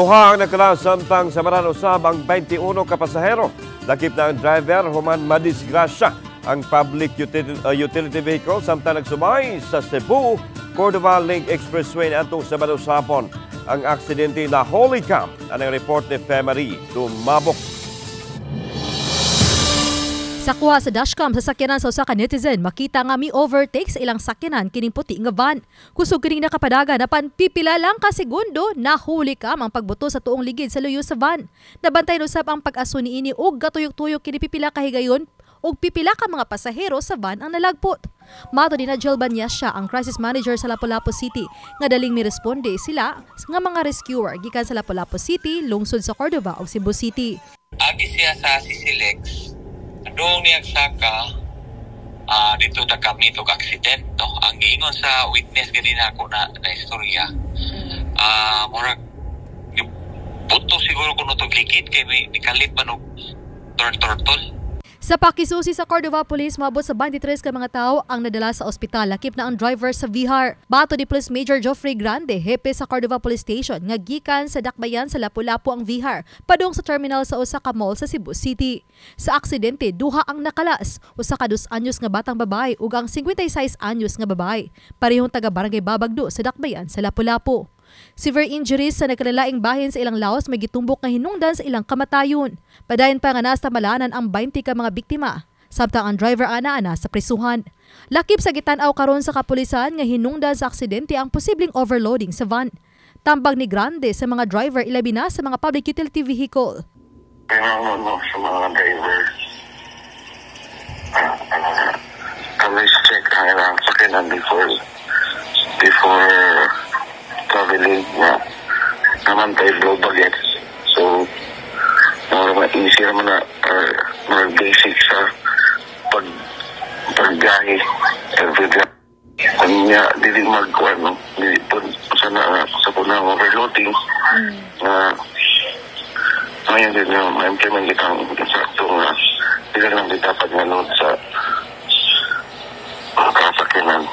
Duha ang nakalas samtang samaran usab ang 21 ka pasahero. Lakip na ang driver human madisgrasya ang public utility vehicle samtang nagsumay sa Cebu Cordova Link Expressway atong Sabado sa hapon. Ang aksidente na Holy Camp ang report ni Femery Dumabok. Sa kuha sa dashcam sa sakyanan sa usa ka netizen, makita nga mi overtake sa ilang sakyanan kining puti nga van. Kusog kining nakapadagan apan pipila lang ka segundo, nahuli cam ang pagbuto sa tuong ligid sa luyo sa van. Nabantay usab ang pag-aso niini ug gatuyok-tuyok kini pipila ka higayon ug pipila ka mga pasahero sa van ang nalagpot. Mato ni Jill Banyasya, ang crisis manager sa Lapu-Lapu City, nga daling miresponde sila nga mga rescuer gikan sa Lapu-Lapu City, lungsod sa Cordova ug Cebu City. Agi siya sa CCLEX, doon niya saka dito na kami og accident, no? Ang giingon sa witness ganina ako na istorya, murag buto siguro kuno tog likid kay may nikalit man og turtle. Sa pakisusi sa Cordova Police, moabot sa 23 ka mga tao ang nadala sa ospital, lakip na ang driver sa Vihar. Bato ni Police Major Geoffrey Grande, hepe sa Cordova Police Station, nga gikan sa Dakbayan sa Lapu-Lapu ang Vihar, padung sa terminal sa usa ka mall sa Cebu City. Sa aksidente, duha ang nakalas, usa ka 2 anyos nga batang babae ug ang 56 anyos nga babae. Parehong taga Barangay Babagdo sa Dakbayan sa Lapu-Lapu. Severe injuries sa nagkalaing bahin sa ilang lawas may gitumbok nga hinungdan sa ilang kamatayon. Padayon pa nga nasa malanan ang 20 ka mga biktima. Samtang ang driver ana-ana sa prisuhan. Lakip sa gitan-aw karon sa kapulisan nga hinungdan sa aksidente ang posibleng overloading sa van. Tambag ni Grande sa mga driver, ilabi na sa mga public utility vehicle. Kaya ano, sa mga driver, always check ang ilang sakyanan before traveling na naman tayo blow baget. So, more easy naman na or more basic sa pagbiyahe every day. Kung niya, dili mag, ano, dili po, sa na, sa po na overloading, na ngayon din na ma-implement kitang sakto nga sila lang di dapat nga load sa kasakyanan.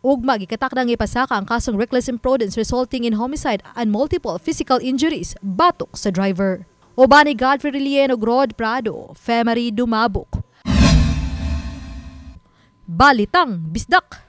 Ugma gikatakdang ipasaka ang kasong reckless imprudence resulting in homicide and multiple physical injuries batok sa driver. Uban ni Godfrey Rilieno, Rod Prado, Femery Dumabok. Balitang Bisdak.